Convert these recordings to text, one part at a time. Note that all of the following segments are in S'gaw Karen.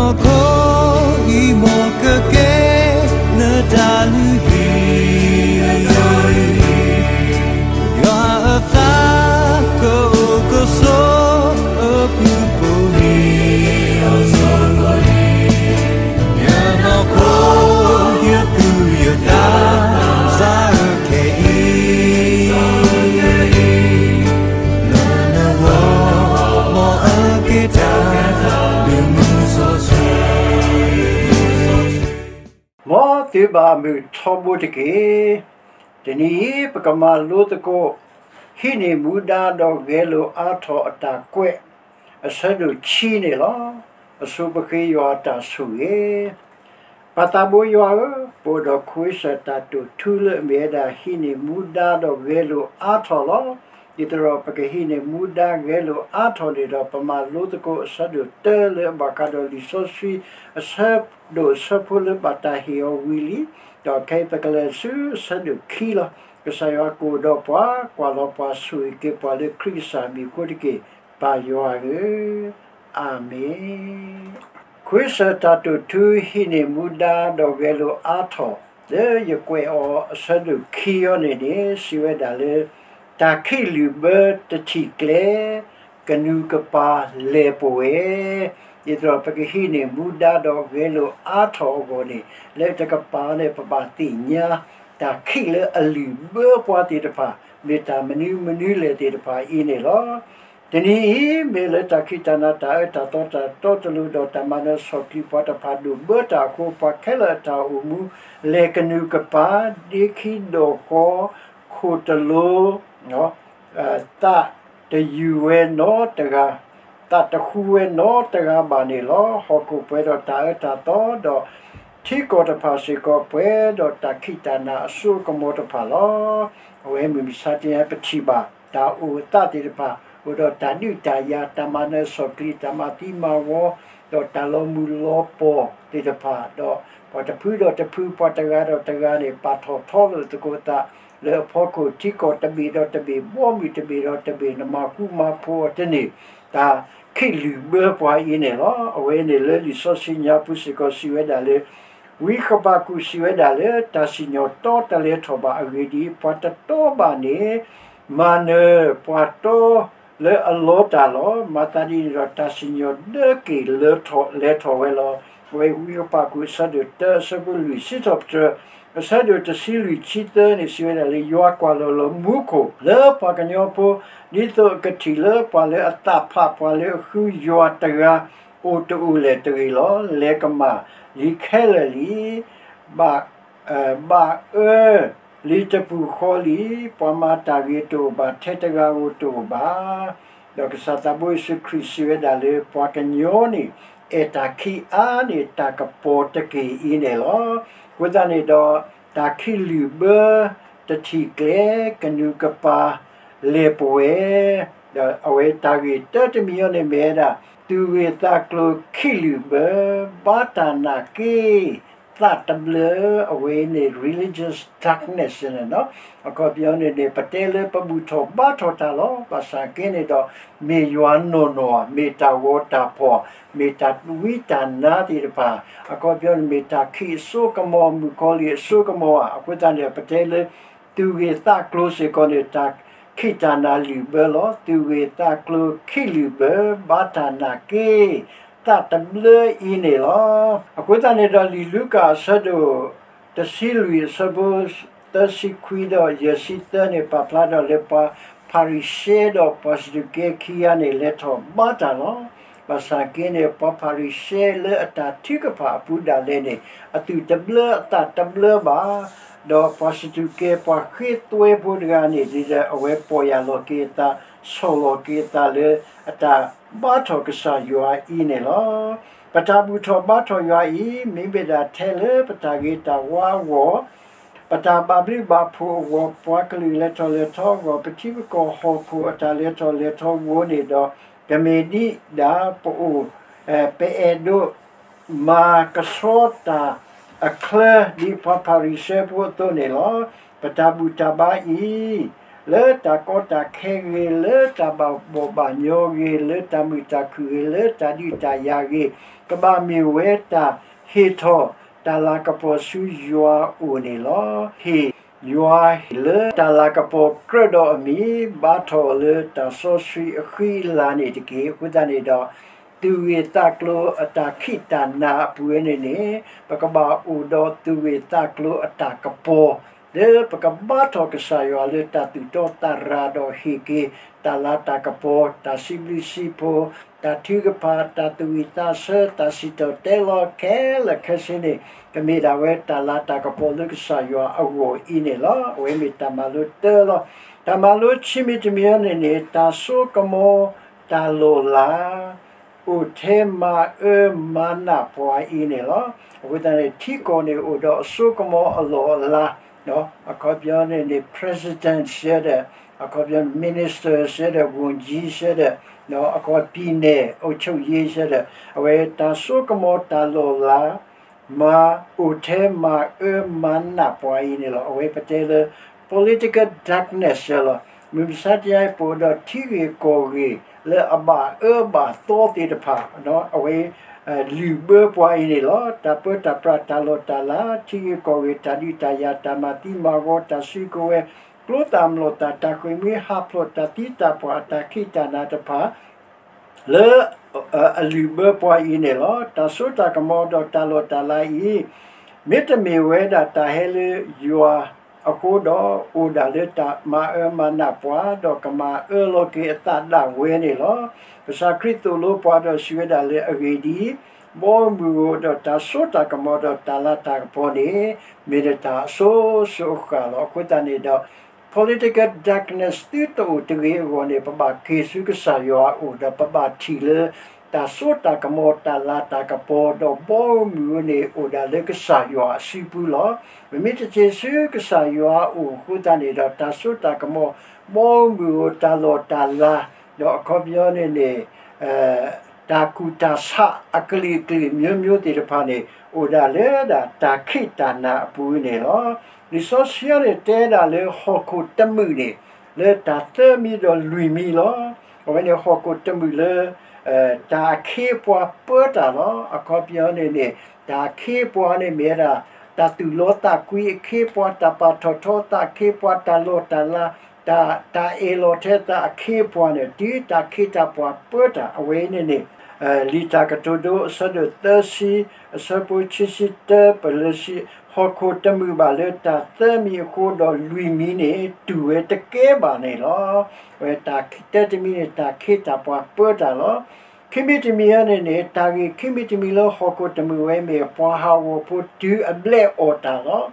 နီၢ်ခိအံၤ မ်ကကဲနတၢ်လုၢ်ဟံၣ်, ယွၤအသးကအိၣ်ကဆိးအပူၤပိာ်မံၤ, ယနီၢ်ခိ ယသူၣ်ယသး စးအၢခဲအံၤ လၢနဂီၢ် မ်အက့ၤတၢ်ဒုးမုၢ်စီဆှံ. မ်သုဘၣ်မုာ်ထီဘိတက့ၢ်. တနံၤအံၤ ပကမၤလိသကိး ဟံးန့ၢ်မူဒါဒီးဂဲၤလိာ်အါထီၣ်အတၢ်ကွဲး အဆၢဒိၣ်ခံန့ၣ်လီၤ. အဆိပဃ့ယွၤအတၢ်ဆိၣ်ဂ့ၤ. ပၢ်သးဘိယွၤဧၢ, ပအိၣ်ဒီးခွ့စၢၣ်တၢ်တိာ်ထူလၢအမ့ၢ်ဝဲဒၣ် ဟံးန့ၢ်မူဒါဒီးဂဲၤလိာ်အါထီၣ်လီၤ. ဒ်သိးဒီးပကဟံးန့ၢ်မူဒါဂဲၤလိာ်အါထီၣ်န့ၣ်ဒီး ပမၤလိသကိးအဆၢဒိၣ်တၢလၢအဘၣ်ဃးဒီးလံာ်စီဆှံ အဆၢဒိၣ်အဆၢဖိလၢဘၣ်တၢ်ဟ့ၣ်အီၤဝံၤလံ. ဒီးခဲအံၤပကလဲၤဆူအဆၢဒိၣ်ခံလီၤ. ကစၢ်ယွၤကအိၣ်ဒီးပှၤ, ကွၢ်လီၤပှၤဆိၣ်ဂ့ၤက့ၤပှၤလၢခရံာ်ကစၢ်မံၤအဃိတက့ၢ်, ပၢ်ယွၤဧၢ, အၤမ့ၣ်. ခွ့စၢၣ်တၢ်တိာ်ထူ ဟံးန့ၢ်မူဒါဒီးဂဲၤလိာ်အါထီၣ် လၢယကွဲးအီၤအဆၢဒိၣ်ခံအံၤန့ၣ်န့ၣ် စံးဝဲဒၣ်လၢ တၢ်ခံးလုာ်ဘၢတထံၣ်ကျဲ ကနူၤကပၤလဲၤပဝဲ, ဒ်သိးဒီးပကဟံးန့ၢ်မူဒါဒီးဂဲၤလိာ်အါထီၣ်အဂီၢ်န့ၣ် လၢတကပၤန့ၣ် ပဘၣ်သ့ၣ်ညါ တၢ်ခံးလၢအလုာ်ဘၢပှၤသ့ၣ်တဖၣ် မ့ၢ်တၢ်မနုၤမနုၤလဲၣ်သ့ၣ်တဖၣ်အံၤန့ၣ်လီၤ. တနံၤအံၤ မ့ၢ်လၢတၢ်ခံးတၢ်နၤ တၢ်အၢတၢ်သီ တၢ်တီတလိၤ ဒီးတၢ်မၤနၢၤစီၣ်ချံ ပှၤတဖၣ်ဒိၣ်ဘၢတၢ်အဃိ ပှၤခဲလၢာ်အတၢ်အိၣ်မူ လဲၤကနူၤကပၤ ဒ့ခံဒီၣ်ဃီ ခိၣ်တလိၤ သးတယုၢ်ဝဲနီတဂၤ, သးတဃူဝဲနီတဂၤဘၣ်န့ၣ်လီၤ. ဟီၣ်ခိၣ်ပှဲၤဒီးတၢ်အၢတၢ်သီ ဒီးထံကီၢ်တဖၣ်စ့ၢ်ကီးပှဲၤဒီးတၢ်ခံးတၢ်နၤအစိအကမီၤတဖၣ်လီၤ. အဝဲမုၢ်မဆါတနံၤ ပထံၣ်ဘၣ် တၢ်အိၣ်အသးသ့ၣ်တဖၣ် အိၣ်ဒီးတၢ်ဒုးတၢ်ယၤ တၢ်မၤနၢၤစီၣ်ချံ တၢ်မၤသံမၤဝီ ဒီးတၢ်လီၤမုၢ်လီၤပှီၢ်သ့ၣ်တဖၣ် ဒီးပှၤတဖုဒီးတဖု ပှၤတဂၤဒီးတဂၤန့ၣ် ပာ်ထီၣ်ထီလိာ်သကိးသး လၢအဖီခိၣ် ထံကီၢ်တဘ့ၣ်ဒီးတဘ့ၣ် ဘီမုၢ်တဘ့ၣ်ဒီးတဘ့ၣ် နမၤဃူမၤဖိးအီၤတန့ၢ် တၢ်ခံးလုာ်ဘၢပှၤအံၤန့ၣ်လီၤ. အဝဲန့ၣ်လၢလံာ်စီဆှံညါပူၤစ့ၢ်ကီးစံးဝဲဒၣ်လၢ ဝံဃဘးကူာ်စံးဝဲဒၣ်လၢ တၢ်စံၣ်ညီၣ်တီတလဲထီၣ်ဘၣ်. အဂ့ၢ်ဒ်အံၤ, ပှၤတတီဘၣ်န့ၣ် မၤနၢၤပှၤတီလၢအလီတၢ်လီၤ. မၤသးဒ်န့ၣ်ဒီး တၢ်စံၣ်ညီၣ်ဒၢက့ၤလၢထီၣ်လဲၤထီၣ်ဝဲလီၤ. အဝဲဝံဃဘးကူာ်အဆၢဒိၣ်တၢ အဆၢဖိလွံၢ် စံးထီၣ်ပတြၢၤ အဆၢဒိၣ်တဆံလွံၢ် ဆံသၢန့ၣ် စံးဝဲဒၣ်လၢ ယွၤကွၢ်လီၤလၢမူခိၣ် လၢပှၤကညီဖိ ဒ်သိးအကထံၣ်လၢပှၤလၢအသးဖး ပှၤလၢအဃုယွၤတဂၤ အိၣ်တအိၣ်လဲၣ်တဂ့ၤလီၤ. လဲၤကမၣ်လံခဲလၢာ်လံ, ဘၣ် ဘၣ်အၢလံတပူၤဃီလံ. ပှၤမၤတၢ်ဂ့ၤတအိၣ်ဘၣ်, ထဲတဂၤဧိၤတအိၣ်ဘၣ်. ဒီးကစၢ်သးဘိယ့ၣ်ၡူးခရံာ်စံးဝဲဒၣ်လၢ ပှၤကညီန့ၣ် အဲၣ်တၢ်ခံးအါန့ၢ်တၢ်ကပီၤတက့ၢ်အံၤန့ၣ်လီၤ. အဃိသတးန့ၣ်ဒီး တၢ်ခံးလုာ်ဘၢတထံၣ်ကျဲ ကနူၤကပၤလဲၤပဝဲ ဒီးအဝဲတၢ်ဂ့ၢ်တၢတမံၤအံၤန့ၣ်မ့ၢ်ဝဲဒၣ် သူၣ်ဂ့ၤသးကျိၤခံးလုာ်ဘၢ ဘါတၢ်နာ်က့ သးတဘျၢ အဝဲန့ၣ် religious darkness န့ၣ်လီၤ. အခီပညီန့ၣ်န့ၣ် ပတဲလၢပဘူၣ်ထီၣ်ဘါထီၣ်တၢ်လီၤ. ဘၣ်ဆၣ်က့န့ၣ်ဒီး မ့ၢ်ယွၤနီၢ်နီၢ်ဧါ, မ့ၢ်တၢ်ဂီၤတၢ်ဖီၣ်, မ့ၢ်တၢ်ဝံတၢ်နါသ့ၣ်တဖၣ်, အခီပညီန့ၣ် မ့ၢ်တၢ်ခံးအစိကမီၤ မုၣ်ကီၤလံၢ်အစိကမီၤဧါ. အဃိသတးန့ၣ် ပတဲလၢ သူၣ်ဂ့ၤသးကျိၤစ့ၢ်ကီးန့ၣ် တၢ်ခံးတၢ်နၤလုာ်ဘၢလီၤ. သူၣ်ဂ့ၤသးကျိၤခံးလုာ်ဘၢ ဘါတၢ်နာ်က့ သးတဘျၢအံၤန့ၣ်လီၤ. အဃိသတးန့ၣ်ဒီး လံာ်လူၤကၣ်အဆၢဒိၣ်တဆံလွံၢ် အဆၢဖိသၢဆံခွံဒီးယဲၢ်ဆံသၢန့ၣ် ပာ်ဖျါဒီးလၢပှၤဖၤရံၤၡဲဒီးပှၤစဒူးကဲခံဂၤန့ၣ် လဲၤထီၣ်ဘါတၢ်လီၤ. ဘၣ်ဆၣ်က့န့ၣ် ပှၤဖၤရံၤၡဲလၢအတၢ်ထုကဖၣ်အပူၤဒၣ်လဲာ်န့ၣ် အသူၣ်တဘျၢအသးတဘျၢဘၣ်. ဒီးပှၤစဒူးကဲ ပှၤဃ့သွဲဖိတဂၤန့ၣ် ဒ်ဒီးအဝဲပီၢ်ယၢ်လီၤက့ၤအသး ဆီၣ်လီၤက့ၤအသးလၢအတၢ်ဘါထီၣ်ကစၢ်ယွၤအံၤန့ၣ်လီၤ. ပတၢ်ဘူၣ်ထီၣ်ဘါထီၣ်ယွၤအံၤ မ့မ့ၢ်ဒၣ်ထဲလၢပတၢ်ဂ့ၤတၢ်ဝါအဂီၢ်, ပတၢ်ဘၣ်ဘျုးဘၣ်ဖှိၣ်အဂီၢ်, ပှၤကလုာ်လဲၤထီၣ်လဲၤထီအဂီၢ်, ပထံပကီၢ်ဟီၣ်ခိၣ်အတၢ်လဲၤထီၣ်လဲၤထီအဂီၢ်န့ၣ်ဒီး ကမ့ၢ်ဒ်ဒၣ်ပအိၣ် ပအဲၣ်ဒိး မၤကဆှီတၢ်အချၢ ဒ်ပှၤဖၤရံၤၡဲဖိအသိးန့ၣ်လီၤ. ပတၢ်ဘူၣ်တၢ်ဘါအံၤ လၢတၢ်ကီတၢ်ခဲဂ့ၤ, လၢတၢ်ဘၣ်ဘီၣ်ဘၣ်ညီဂ့ၤ, လၢတၢ်မုာ်တၢ်ခုၣ်ဂ့ၤ, လၢတၢ်ဒုးတၢ်ယၤဂ့ၤ, ကဘၣ်မ့ၢ်ဝဲတၢ်ဟ့ၣ်ထီၣ်တၢ်လၤကပီၤဆူယွၤအအိၣ်န့ၣ်လီၤ. ဟ့ၣ်ယွၤလၢတၢ်လၤကပီၤကြၢးဒီးအမံၤ, ဘါထီၣ်အီၤလၢတၢ်စီဆှံအဃံအလၤန့ၣ်တက့ၢ်. အဃိသတးန့ၣ်ဒီး သူၣ်ဂ့ၢ်သးကျိၤအတၢ်ခံးတၢ်နၤအပူၤဝဲန့ၣ်န့ၣ်, ပကဘၣ်အိၣ်ဒီးသူၣ်ဂ့ၢ်သးကျိၤအတၢ်ကပီၤ, လၢပကဘါထီၣ်ကစၢ်ယွၤလၢတၢ်သူၣ်တီသးရၤဒီးဟ့ၣ်က့ၤ တၢ်လၤတၢ်ကပီၤ, တၢ်စံးဘျုးစံးဖှိၣ်, တၢ်ထုကဖၣ်, တၢ်သူၣ်ဝံၣ်သးဆၢ, တၢ်စံၣ်တဲၤတဲလီၤခဲလၢာ်ခဲဆ့န့ၣ်, ကမ့ၢ်ဒၣ်ဝဲတၢ်လၤတၢ်ကပီၤလၢကစၢ်ယွၤအဂီၢ်အံၤန့ၣ်လီၤ. အဝဲမ့ၢ်တၢ်မၤလိတၢလီၤ. တၢ်မၤလိခံမံၤတမံၤအံၤန့ၣ်န့ၣ်, တၢ်စိကမီၤတၢ်လီၢ်လၤ အိၣ်ထဲမၤအၢမၤနးပှၤအံၤန့ၣ်လီၤ. အဃိသတးန့ၣ် ထံကီၢ်န့ၣ်အိၣ်ဒီးအစိကမီၤအလီၢ်အလၤ, အခီပညီန့ၣ်န့ၣ် president စဲဒီး, အခီပညီန့ၣ် minister စဲဒီး ဝန်ကြီး စဲဒီး, အခီပညီ ပြည်နယ်အုပ်ချုပ်ရေး စဲဒီး, အဝဲတၢ်စိကမီၤတၢ်လီၢ်လၤ မၤအိၣ်ထဲမၤအၢမၤနးပှၤအံၤန့ၣ်လီၤ. အဝဲပတဲလၢ political darkness လီၤ. မုၢ်မဆါတနံၤအံၤ ပအိၣ်ဒီးထံဂ့ၢ်ကီၢ်ဂ့ၢ် လၢအဘၣ်အၢဘၣ်သီသ့ၣ်တဖၣ်, အဝဲလုၢ်ဘၢပှၤအံၤန့ၣ်လီၤ. တၢ်ပၢတၢ်ပြး တၢ်လီၢ်တၢ်လၤ, ထံဂ့ၢ်ကီၢ်ဂ့ၢ်, တၢ်ဒုးတၢ်ယၤ, တၢ်မၤသံမၤဂီၤ, တၢ်စုကဝဲၤ, ကျိသၣ်မျိာ်သၣ်, တၢ်ဃ့ၢ်မှံဟးဖျိး, တၢ်သံတၢ်ပှၢ်, တၢ်ခံးတၢ်နၤတဖၣ် လၢအလုၢ်ဘၢပှၤအံၤန့ၣ်လီၤ. တၢ်စိတၢ်ကမီၤဒီးတၢ်လီၢ်တၢ်လၤအံၤ, မ့တမ့ၢ်ဝဲဒၣ်တၢ်ဟဲလၢယွၤအဃိဒီး, အိၣ်ဒၣ်လၢတၢ်မၤအၢမၤနးပှၤ, ဒီးကမၤအၢလီၤက့ၤအသးဒၣ်ဝဲန့ၣ်လီၤ. ကစၢ်ခရံာ်သိၣ်လိပှၤဒီးစံးဝဲဒၣ်လၢအဂ့ၢ်ဒ်အံၤ, ဘီမုၢ်ဧိၤ, ဒီးတၢ်စိတၢ်ကမီၤဒီးတၢ်လၤတၢ်ကပီၤန့ၣ် မ့ၢ်တၢ်အစိၤစိၤအဃၣ်လီၤ. အဃိသတးန့ၣ်ဒီး political darkness သုတအိၣ်တဂ့ၤအဂီၢ်န့ၣ်, ပဘၣ်က့ၤဆူကစၢ်ယွၤအအိၣ်, ဒီးပဘၣ်ထံၣ်လၢ တၢ်စိတၢ်ကမီၤတၢ်လၤတၢ်ကပီၤ, ဒီးဘီမုၢ်ဧိၤန့ၣ် အိၣ်ဒၣ်လၢကစၢ်ယွၤအစုပူၤလီၤ. ပမ့ၢ်တက့ၤဆူကစၢ်ယွၤအအိၣ်အဃိသတးန့ၣ်ဒီး တၢ်စိတၢ်ကမီၤ, ဘီမုၢ်ဧိၤ, တၢ်လီၢ်တၢ်လၤ, ဒီးအခီပညီန့ၣ်န့ၣ် တၢ်ကူၣ်တၢ်ဆးအကလုာ်ကလုာ် မျိုးမျိုး သ့ၣ်တဖၣ်န့ၣ် အိၣ်ဒၣ်လၢဒၣ်တၢ်ခံးတၢ်နၤအပူၤန့ၣ်လီၤ. လံာ်စီဆှံန့ၣ် တဲဒၣ်လၢဟီၣ်ခိၣ်တမုာ်န့ၣ် လၢတၢ်သၢမံၤဒီးလွံၢ်မံၤလီၤ. အဝဲန့ၣ်ဟီၣ်ခိၣ်တမုာ်လၢ တၢ်အခ့အပှၤပၢတၢ်လီၤ. အခီပညီန့ၣ်န့ၣ် တၢ်အခ့အပှၤန့ၣ်မ့ၢ်ဝဲဒၣ် တၢ်သူၣ်လီသးကွံအခ့အပှၤ, တၢ်ပာ်ထီၣ်ထီသးအခ့အပှၤ, တၢ်လီၢ်တၢ်လၤ, တၢ် တၢ်အဲၣ်လီၤထဲသးအခ့အပှၤန့ၣ် တုၤတၢ်ခ့တၢ်ပှၤပၢတၢ် အဝဲန့ၣ်န့ၣ် လံာ်တၢ်ကတိၤဒိ အဆၢဒိၣ်သၢဆံ အဆၢဖိခံဆံတၢ ပလၢစံး, ဟီၣ်ခိၣ်တမုာ်ဘၣ်လၢတၢ်သၢမံၤအဃိဒီး လွံၢ်မံၤန့ၣ် တူၢ်ဝဲတကဲဘၣ်န့ၣ်လီၤ. အဝဲတၢ်တၢတမံၤန့ၣ် တၢ်ခ့တၢ်ပှၤပၢတၢ်လီၤ. ခံမံၤတမံၤအံၤန့ၣ်န့ၣ် တၢ်ဂ့ၢ်ခံမံၤတမံၤလၢဟီၣ်ခိၣ်တမုာ်ဝဲမ့ၢ် ပှၤဟးဂီၤဖိတုၤအဘျဲၣ်အီၣ်တၢ်လီၤ.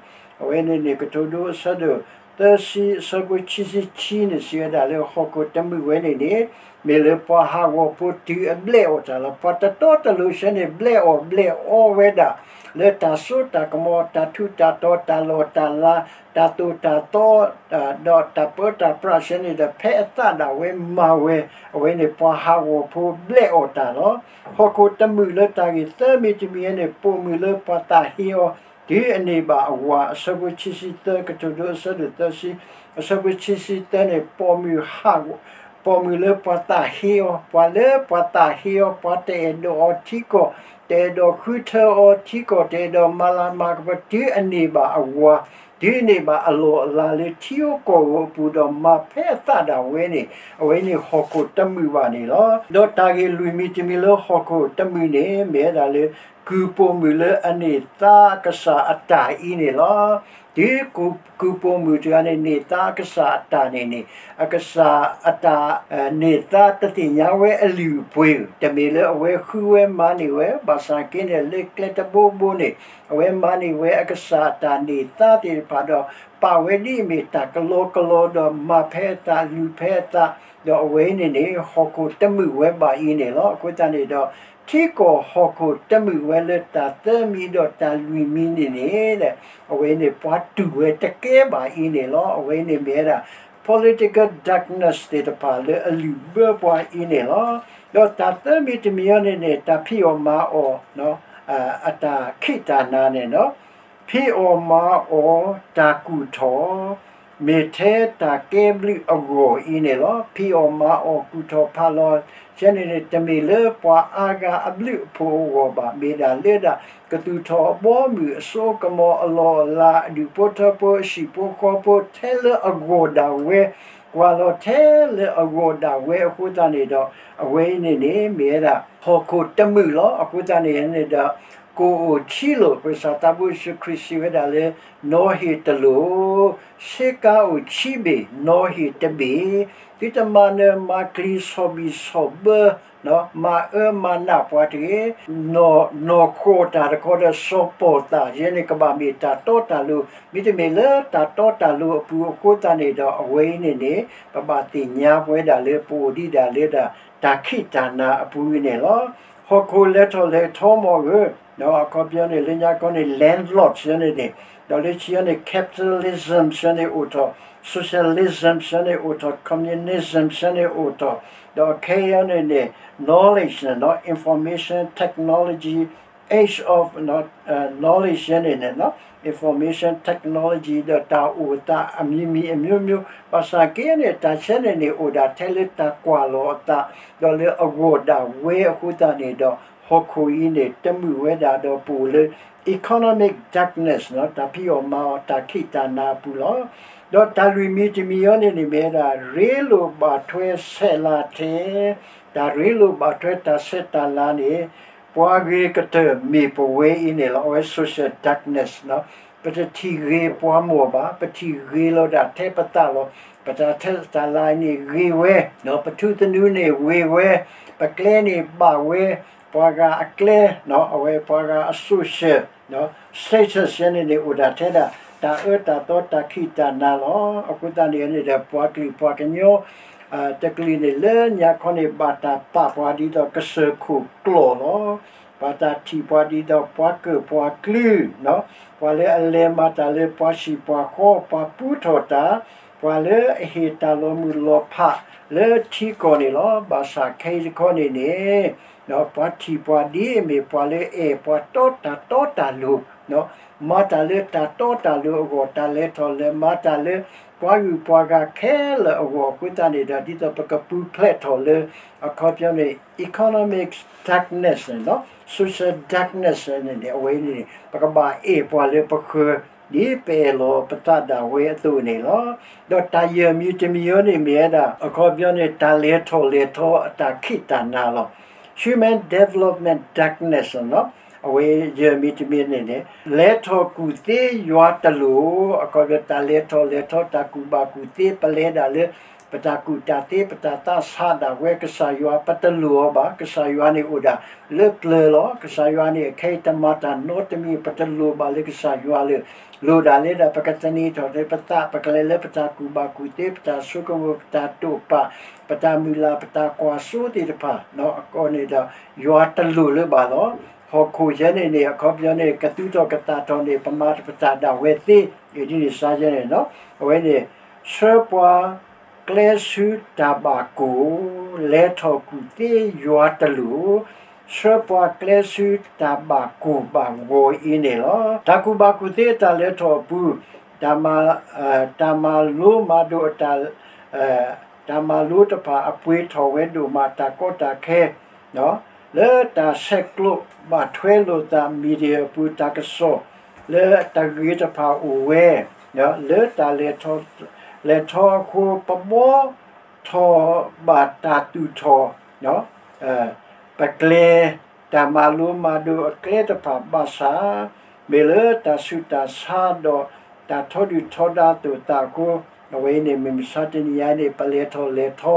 အဝဲန့ၣ်န့ၣ် ကတိၤဒိအဆၢဒိၣ်သၢဆံ အဆၢဖိခံဆံခံန့ၣ် စံးဝဲဒၣ်လၢဟီၣ်ခိၣ်တမုာ်ဝဲန့ၣ်န့ၣ် မ့ၢ်လၢပှၤဟးဂီၤဖိတုၤအဘျဲၣ်အီၣ်တၢ်လီၤ. ပှၤတတီတလိၤဆၢန့ၣ် ဘျဲၣ်အီၣ်ဘျဲၣ်အီဝဲဒၣ် လၢတၢ်စိတၢ်ကမီၤ တၢ်ထူးတၢ်တီၤ တၢ်လီၢ်တၢ်လၤ တၢ်သိၣ်တၢ်သီ ဒီးတၢ်ပၢတၢ်ပြးဆၢန့ၣ်ဒီး ဖဲအသးဒၣ်ဝဲမၤဝဲ အဝဲန့ၣ်ပှၤဟးဂီၤဖိဘျဲၣ်အီၣ်တၢ်လီၤ. ဟီၣ်ခိၣ်တမုာ်လၢတၢ်ဂ့ၢ်သၢမံၤတမံၤန့ၣ် ပိာ်မုၣ်လၢပှၤသးဟ့အီၤ တုၤအန့ၢ်ဘၣ်အဝၤ အဆၢဖိခံဆံသၢ ကတိၤဒိအဆၢဒိၣ်သၢဆံ အဆၢဖိခံဆံသၢန့ၣ် ပိာ်မုၣ်ဟးဂီၤ ပိာ်မုၣ်လၢပှၤသးဟ့အီၤ ပှၤလၢပှၤသးဟ့အီၤ ပှၤတအဲၣ်ဒိးအီၤထံကီၢ် တအဲၣ်ဒိးဃုထၢအီၤထံကီၢ် တအဲၣ်ဒိးမၤလၤမၤကပီၤ တုၤအန့ၢ်ဘၣ်အဝၤ တုၤအန့ၢ်ဘၣ်အလီၢ်အလၤလၢထံဧိၤကီၢ်ဧိၤအပူၤဒီးမၤဖဲအသးဒၣ်ဝဲန့ၣ် အဝဲန့ၣ်ဟီၣ်ခိၣ်တမုာ်ဘၣ်န့ၣ်လီၤ. ဒီးတၢ်ဂ့ၢ်လွံၢ်မံၤတမံၤလၢဟီၣ်ခိၣ်တမုာ်န့ၣ် မ့ၢ်ဝဲဒၣ်လၢ ကုၢ်ပိာ်မုၣ်လၢအန့ၢ်သါအကစၢ်အတၢ်အံၤန့ၣ်လီၤ. တုၤကုၢ်ပိာ်မုၣ်တဂၤန့ၣ် န့ၢ်သါအကစၢ်အတၢ်န့ၣ်န့ၣ် အကစၢ်အတၢ် န့ၢ်သါတသ့ၣ်ညါဝဲအလုၢ်အပှ့ၤဧိၤ တမ့ၢ်လၢအဝဲဃုဝဲမၤန့ၢ်ဝဲ ဘၣ်ဆၣ်က့န့ၣ် လၢကျဲတဘိဘိန့ၣ် အဝဲမၤန့ၢ်ဝဲအကစၢ်အတၢ်န့ၢ်သါသ့ၣ်တဖၣ်ဒီး ပာ်ဝဲဒ်အမ့ၢ်တၢ်ကလီကလီဒီးမၤဖဲအသးလုၢ်ဖဲအသး ဒီးအဝဲန့ၣ်န့ၣ် ဟီၣ်ခိၣ်တမုာ်ဝဲဘၣ်အံၤန့ၣ်လီၤ. အဃိသတးန့ၣ်ဒီး ထံကီၢ်ဟီၣ်ခိၣ်တမုာ်ဝဲလၢတၢ်သၢမံၤဒီးတၢ်လွံၢ်မံၤန့ၣ်န့ၣ် အဝဲန့ၣ်ပှၤတူၢ်ဝဲတကဲဘၣ်အံၤန့ၣ်လီၤ. အဝဲန့ၣ်မ့ၢ်ဝဲဒၣ် political darkness သ့ၣ်တဖၣ်လၢအလုၢ်ဘၢပှၤအံၤန့ၣ်လီၤ. ဒီးတၢ်သၢမံၤတမံၤအံၤန့ၣ်န့ၣ် တၢ်ဖံးအီၣ်မၤအီၣ် အတၢ်ခံးတၢ်နၤန့ၣ်လီၤ. ဖံးအီၣ်မၤအီၣ်တၢ်ကူၣ်ထီၣ် မ့ၢ်ထဲတၢ်ကဲဘျုးအဂီၢ်အံၤန့ၣ်လီၤ. ဖံးအီၣ်မၤအီၣ်ကူၣ်ထီၣ်ဖးလီၤ ဆဲန့ၣ်န့ၣ် တမ့ၢ်လၢပှၤအါဂၤအဘျုးအဖှိၣ်အဂီၢ်ဘၣ်. မ့ၢ်ဒၣ်လၢဒၣ် ကသူၣ်ထီၣ်အဘီအမုၢ် အစိကမီၤ အလီၢ်အလၤ အဒူၣ်ဖိထၢဖိ အဟံၣ်ဖိဃီဖိ ထဲလၢအဂီၢ်ဒၣ်ဝဲ, ကွၢ်လီၤထဲလၢအဂီၢ်ဒၣ်ဝဲအဃိသတးန့ၣ်ဒီး အဝဲအံၤန့ၣ်န့ၣ် မ့ၢ်ဝဲဒၣ် ဟီၣ်ခိၣ်တမုာ်လီၤ. အဃိသတးန့ၣ်န့ၣ်ဒီး ကအိၣ်ထံလိာ် ပကစၢ်သးဘိယ့ၣ်ၡူးခရံာ်စံးဝဲဒၣ်လၢ နီၣ်ဟ့ၣ်တလိာ်, ဆ့ကၤအိၣ်ဆံဘ့ၣ် နီၣ်ဟ့ၣ်တဘ့ၣ်, သုတမၤနၢၤမၤကျံၤ ဆီၣ်ဘံၣ်ဆီၣ်ဘၢ မၤအၢမၤနးပှၤတဂ့ၤ. နီၢ်ဃီၣ်တၢ်တခီဒီး စီၤပီၣ်သး ယဲန့ၣ်ကဘၣ်မ့ၢ်တၢ်တီတၢ်လိၤ, မ့တမ့ၢ်လၢတၢ်တီတၢ်လိၤအပူၤအဃိသတးန့ၣ်ဒီး အဝဲအံၤန့ၣ်န့ၣ် ပဘၣ်သ့ၣ်ညါပဝဲဒၣ်လၢပအိၣ်ဒံးဒၣ်လၢဒၣ်တၢ်ခံးတၢ်နၤအပူၤအံၤန့ၣ်လီၤ. ဟီၣ်ခိၣ်လဲၤထီၣ်လဲၤထီမ့ၢ်ဂ့ၤ, အခီပညီန့ၣ် လၢညါခီန့ၣ် landlord ဆဲန့ၣ်န့ၣ်, ဒီးလၢခံန့ၣ် capitalism ဆဲန့ၣ်အိၣ်ထီၣ်, socialism ဆဲန့ၣ်အိၣ်ထီၣ်, communism ဆဲန့ၣ်အိၣ်ထီၣ်, ဒီးခဲအံၤန့ၣ်န့ၣ် knowledge န့ၣ် information technology, age of knowledge ယဲန့ၣ်န့ၣ် information technology ဒီးတၢ်အိၣ်အသးအမံၤမံၤအမျိုးမျိုး, ဘၣ်ဆၣ်က့န့ၣ် တၢ်ဆဲန့ၣ်န့ၣ် အိၣ်ဒၣ်ထဲလၢတၢ်ကွၢ်လီၤအသး, ဒီးလၢအဂီၢ်ဒၣ်ဝဲအဃိသတးန့ၣ်ဒီး ဟီၣ်ခိၣ်အံၤန့ၣ် တမုာ်ဝဲဒၣ်ဒီးပအိၣ်လၢ economic darkness တၢ်ဖံးအီၣ်မၤအီၣ်တၢ်ခံးတၢ်နၤအပူၤလီၤ. ဒီးတၢ်လွံၢ်မံၤတမံၤအံၤန့ၣ်န့ၣ်မ့ၢ်ဝဲဒၣ် ရ့လိာ်ဘၣ်ထွဲဆဲးလၤထဲ, တၢ်ရ့လိာ်ဘၣ်ထွဲတၢ်ဆဲးတၢ်လၤန့ၣ် ပှၤဂ့ၤကတၢၢ်မ့ၢ်ပဝဲအံၤန့ၣ်လီၤ. အဝဲ social darkness ပတထံၣ်ဂ့ၤပှၤမိၢ်ဘၣ်, ပထံၣ်ဂ့ၤလီၤဒၣ်ထဲပသးလီၤ. ပတၢ်ဆဲးတၢ်လၤန့ၣ်ဂ့ၤဝဲ, ပထူသနူန့ၣ်ဂ့ၤဝဲ, ပကျဲန့ၣ်ဘၣ်ဝဲ, ပှၤဂၤအကျဲ, အဝဲပှၤဂၤအ social status ယဲန့ၣ်န့ၣ် အိၣ်ဒၣ်ထဲဒၣ် တၢ်အၢတၢ်သီတၢ်ခံးတၢ်နၤလီၤ. အဃိသတးန့ၣ်န့ၣ်ဒီး ပှၤကလုာ်ပှၤကညီ တကလုာ်န့ၣ်လၢညါခီန့ၣ် ဘၣ်တၢ်ပာ်ပှၤဒ်သိးကစၢၢ်ခိၣ်ကျီၢ်လီၤ. ဘၣ်တၢ်ထံၣ်ပှၤဒ်သိးပှၤကၢၢ်ပှၤကျူ, ပှၤလၢအလဲၤမၤတၢ်လၢပှၤဟံၣ်ပှၤဃီ ပှၤပူထီၣ်တၢ်, ပှၤလၢအဟ့ၣ်တၢ်လီၤမုၢ်လီၤဖးလၢထံကီၢ်န့ၣ်လီၤ. ဘၣ်ဆၣ်ခဲအံၤတခီန့ၣ်န့ၣ် ပှၤထံၣ်ပှၤဒ်အမ့ၢ်ပှၤလၢအဲၣ်ပှၤတီတၢ်တီတၢ်လိၤ, မၤတၢ်လၢတၢ်တီတၢ်လိၤအဂီၢ်, တၢ်လဲၤထီၣ်လဲၤမၤတၢ်လၢပှၤဂုၤပှၤဂၤခဲလၢာ်အဂီၢ်အဃိသတးန့ၣ်ဒီး ဒ်သိးပကပူၤဖျဲးထီၣ်လၢ အခီပညီန့ၣ် economic darkness န့ၣ်လီၤ, social darkness န့ၣ်န့ၣ် အဝဲန့ၣ် ပကဘၣ်အဲၣ်ပှၤလၢပဃၢၤ ဒ်ပအဲၣ်လီၤပသးဒၣ်ဝဲအသိးန့ၣ်လီၤ. ဒီးတၢ်ယဲၢ်မံၤတမံၤအံၤန့ၣ်မ့ၢ်ဝဲဒၣ် အခီပညီန့ၣ် တၢ်လဲၤထီၣ်လဲၤထီအတၢ်ခံးတၢ်နၤလီၤ. Human development darkness န့ၣ်လီၤ. အဝဲယဲၢ်မံၤတမံၤန့ၣ်န့ၣ် လဲၤထီၣ်ကူၣ်သ့ယွၤတလိၣ်, အခီပညီတၢ်လဲၤထီၣ်လဲၤထီ တၢ်ကူၣ်ဘၣ်ကူၣ်သ့ ပလဲၤဒၣ်လၢ ပတၢ်ကူၣ်တၢ်သ့ ပတၢ်သးဆးဒၣ်ဝဲ ကစၢ်ယွၤ ပတလိၣ်အီၤဘၣ်. ကစၢ်ယွၤန့ၣ်အိၣ်ဒၣ်လၢပျၢၤလီၤ. ကစၢ်ယွၤန့ၣ် အခဲအံၤတမၤတၢ်နီတမံၤ ပတလိၣ်ဘၣ်လၢကစၢ်ယွၤလၢၤ. လိၣ်ဒၣ်လၢဒၣ် ပကသန့ၤထီၣ်လၢပသး ပကလဲၤလၢပတၢ်ကူၣ်ဘၣ်ကူၣ်သ့ ပတၢ်ဆိကမိၣ် ပတၢ်တိာ်ပာ် ပတၢ်မုၢ်လၢ် ပတၢ်ကွၢ်စိသ့ၣ်တဖၣ် အဃိန့ၣ်ဒီး ယွၤတလိၣ်လၢၤဘၣ်လီၤ. ဟီၣ်ခိၣ်ယဲန့ၣ်န့ၣ် အခီပညီန့ၣ် ကသူၣ်ထီၣ်ကသးထီၣ်န့ၣ် ပမၤပတၢ်ဒၣ်ဝဲသ့ ဒ်န့ၣ်စါယဲန့ၣ်လီၤ. အဝဲန့ၣ် ဆှၢပှၤကျဲဆူတၢ်ဘၣ်ကိၢ်, လဲၤထီၣ်ကူၣ်သ့ယွၤတလိၣ်, ဆှၢပှၤကျဲဆူတၢ်ဘၣ်ကိၢ်ဘၣ်ဂီၤအံၤန့ၣ်လီၤ. တၢ်ကူၣ်ဘၣ်ကူၣ်သ့အတၢ်လဲၤထီၣ်အပူၤ, တၢ်မၤ, တၢ်မၤလိမၤဒိးအတၢ် တၢ်မၤလိတဖၣ်အပှ့ၤထီၣ်ဝဲဒိၣ်မး တၢ်ကီတၢ်ခဲ လၢတၢ်ဆဲးကျိးဘၣ်ထွဲလိာ်သး media အပူၤ တၢ်ကစီၣ်လၢတၢ်ဂ့ၤတဖၣ်အိၣ်ဝဲ, လၢတၢ်လဲၤထီၣ်လဲၤထီအဃိ ပဘှီထီၣ်ဘၣ်တၢ်သူၣ်ထီၣ် ပကျဲ, တၢ်မၤလိမၤဒိးအကျဲတဖၣ်ဘၣ်ဆၣ်, မ့ၢ်လၢတၢ်ဆူးတၢ်ဆါဒီးတၢ်ထီဒုၣ်ထီဒါအသိးအသးအဃိ, အဝဲအံၤန့ၣ် မုၢ်မဆါတနံၤအံၤန့ၣ် ပလဲၤထီၣ်လဲၤထီ,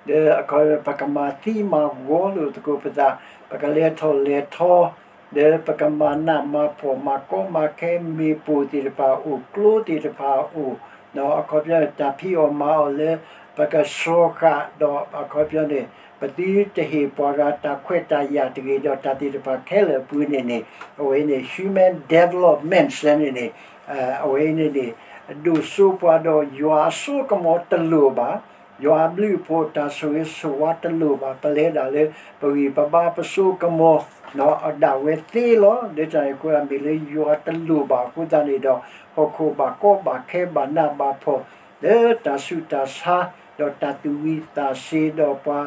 ဒီးအခီပညီပကမၤသံမၤဂီၤလိာ်သကိးပသး, ပကလဲၤထီၣ်လဲၤထီ, ဒီးပကမၤနးမၤဖှီၣ် မၤကီမၤခဲ မ့ၣ်ပိၢ်သ့ၣ်တဖၣ်အိၣ် ကျိသ့ၣ်တဖၣ်အိၣ်, အခီပညီန့ၣ် တၢ်ဖံးအီၣ်မၤအီၣ်လၢ ပကဆှီဃာ်ဒီး အခီပညီန့ၣ် ပသုတဟ့ၣ်ပှၤဂၤတၢ်ခွဲးတၢ်ယာ်တဂ့ၤဒီး တၢ်သ့ၣ်တဖၣ်ခဲလၢာ်အပူၤန့ၣ်န့ၣ် အဝဲန့ၣ် human development န့ၣ်န့ၣ် အဝဲန့ၣ်န့ၣ် ဒိၣ်စိပှၤဒီးယွၤအစိကမီၤတလိၣ်ဘၣ်, ယွၤအဘျုးအဖှိၣ်တၢ်ဆိၣ်ဂ့ၤဆိၣ်ဝါတလိၣ်ဘၣ်, ပလဲၤဒၣ်လၢပဂံၢ်ပဘါပစိကမီၤ အဒၣ်ဝဲသ့လီၤ. လၢတၢ်န့ၣ်အဃိ မ့ၢ်လၢယွၤတလိၣ်ဘၣ်အဃိသတးန့ၣ်ဒီး ဟီၣ်ခိၣ်ဘၣ်ကီဘၣ်ခဲဘၣ်နးဘၣ်ဖှီၣ် လၢတၢ်ဆူးတၢ်ဆါ ဒီးတၢ်သူၣ်ဝံၤသးစ့ၤ ဒီးပှၤ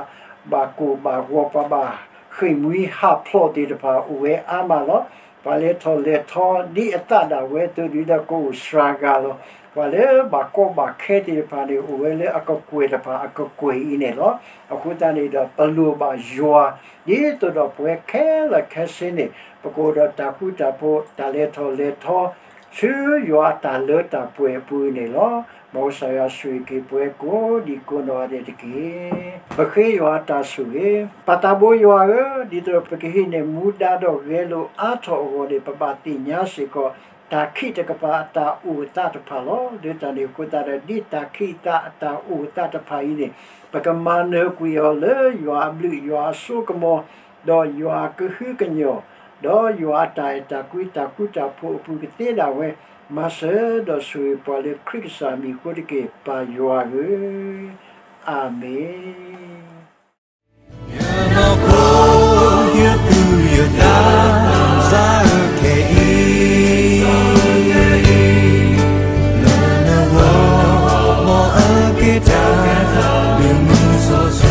ဘၣ်ကိၢ်ဘၣ်ဂီၤ ပှၤဘၣ်ဃ့ၢ်မှံဟးဖျိးသ့ၣ်တဖၣ် အိၣ်ဝဲအါမးလီၤ. ပှၤလဲၤထီၣ်လဲၤထီ ဒ်အသးဒၣ်ဝဲအသိး ဒ်ဒီးကအိၣ်စှၤဂၤလီၤ. ပှၤလၢဘၣ်ကီဘၣ်ခဲသ့ၣ်တဖၣ်န့ၣ် အိၣ်ဝဲလၢအကကွဲၢ်တဖၣ်အကကွဲၢ်အံၤန့ၣ်လီၤ. အဃိသတးန့ၣ်ဒီး ပလိၣ်ဘၣ်ယွၤ ဒ်သိးဒီးပဝဲခဲလၢာ်ခဲဆ့န့ၣ် ပကအိၣ်ဒီးတၢ်ဃူတၢ်ဖိး တၢ်လဲၤထီၣ်လဲၤထီ ဆူယွၤအတၢ်လၢတၢ်ပှဲၤအပူၤန့ၣ်လီၤ. မ်ကစၢ်ယွၤဆိၣ်ဂ့ၤက့ၤပဝဲကိးဒံကိးနီၢ်ဂၤဒဲးတက့ၢ်. ပဃ့ယွၤအတၢ်ဆိၣ်ဂ့ၤ, ပၢ်သးဘိယွၤဧၢ, ဒ်သိးဒီးပကဟံးန့ၢ်မူဒါဒီးဂဲၤလိာ်အါထီၣ်အဂီၢ်န့ၣ် ပဘၣ်သ့ၣ်ညါစ့ၢ်ကီး တၢ်ခံးတကပၤအတၢ်အိၣ်အသးတဖၣ်လီၤ. လၢတၢ်န့ၣ်အဃိသတးဒီး ဒ်တၢ်ခံးအသးအတၢ်အိၣ်အသးတဖၣ်အံၤန့ၣ် ပကမၤနၢၤကွံာ်အီၤလၢယွၤအဘျုး ယွၤအစိကမီၤ ဒီးယွၤအကဟုကညီၢ် ဒီးယွၤအတၢ်အဲၣ်တၢ်ကွံ တၢ်ဃူတၢ်ဖိးအပူၤကသ့ဒၣ်ဝဲ, မၤစၢၤဒီးဆိၣ်ဂ့ၤပှၤလၢခရံာ်ကစၢ်မံၤအဃိတက့ၢ်, ပၢ်ယွၤဧၢ, အၤမ့ၣ်. ယနီၢ်ခိ ယသူၣ်ယသး စၢ်ခဲအံၤ လၢနဂီၢ် မ်အက့ၤတၢ် ဒုးမုၢ်စီဆှံ